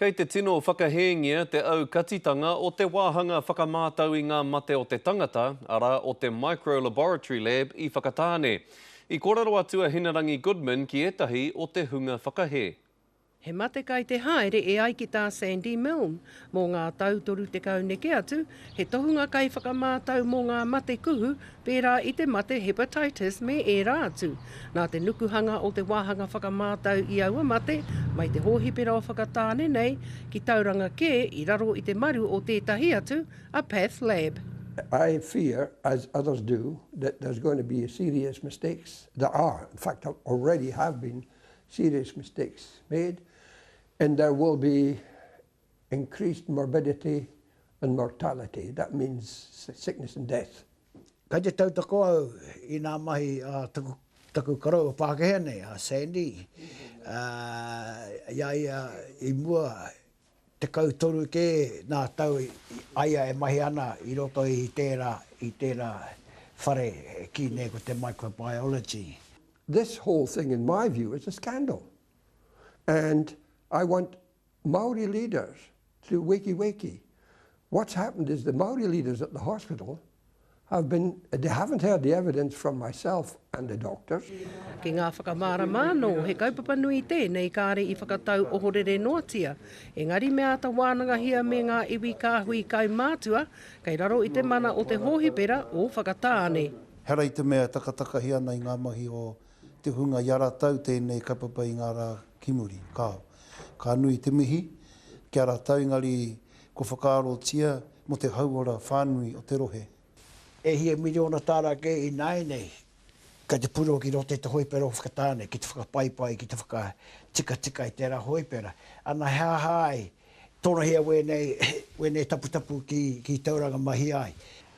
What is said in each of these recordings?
Kei te tino whakahēngia te aukatitanga o te wāhanga whakamātau i ngā mate o te tangata, arā, o te Micro Laboratory Lab i Whakatāne. I kōrero atu a Hinerangi Goodman ki ētahi o te hunga whakahē. He mate kai te haere e ai ki tā Sandy Milne. Mō ngā tau 30 neke atu, he tohunga kaiwhakamātau mō ngā mate kuhu pērā i te mate hepatitis me ērā atu. Nā te nukuhanga o te wāhanga whakamātau i aua mate mai te hōhipera o Whakatāne nei ki Tauranga kē i raro i te maru o tētahi atu, a Path Lab. I fear, as others do, that there's going to be serious mistakes. There are, in fact, already have been serious mistakes made, and there will be increased morbidity and mortality, that means sickness and death. Kei te tautoko au i nā mahi a taku, taku koroua Pākehā nei, a Sandy, i a ia i mua, 13 kē nā tau a ia e mahi ana i roto i tērā, i tērā whare e kī nei ko te microbiology. This whole thing in my view is a scandal and I want Māori leaders to wakey wakey. What's happened is the Māori leaders at the hospital have been, they haven't heard the evidence from myself and the doctors. Ki ngā whakamārama anō, he kaupapa nui tēnei kāre i whakatau ohorere noatia, engari me āta wānangahia me ngā iwi kāhui kaumātua kei raro i te mana o te hōhipera o Whakatāne. Ehara i te mea e takatakahi ana i ngā mahi o te hunga i a ratau tēnei kaupapa i ngā rā ki muri, kāo. Ka nui te mihi ki a ratau engari kua whakaarotia mo te hauora whānui o te rohe. E hia miriona tāra kē ināianei kei te purua ki roto i te hoipera o Whakatāne ki te whakapaipai, ki te whakatikatika i tērā hoipera. Ana he aha ai torohia wēnei, wēnei taputapu ki, ki Tauranga mahi ai.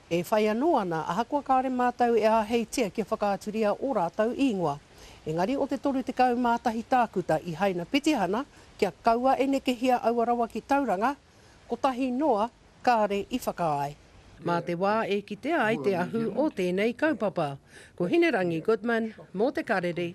E whai anō ana, ahakoa kāore mātou e āheitia kia whakaaturia ō rātou īngoa. Engari o te 31 tākuta i haina petihana kia kaua e nekehia aua rawa ki Tauranga, kotahi noa kāore i whakaae. Mā te wā e kitea ai te ahu o tēnei kaupapa. Ko Hinerangi Goodman mō Te Karere.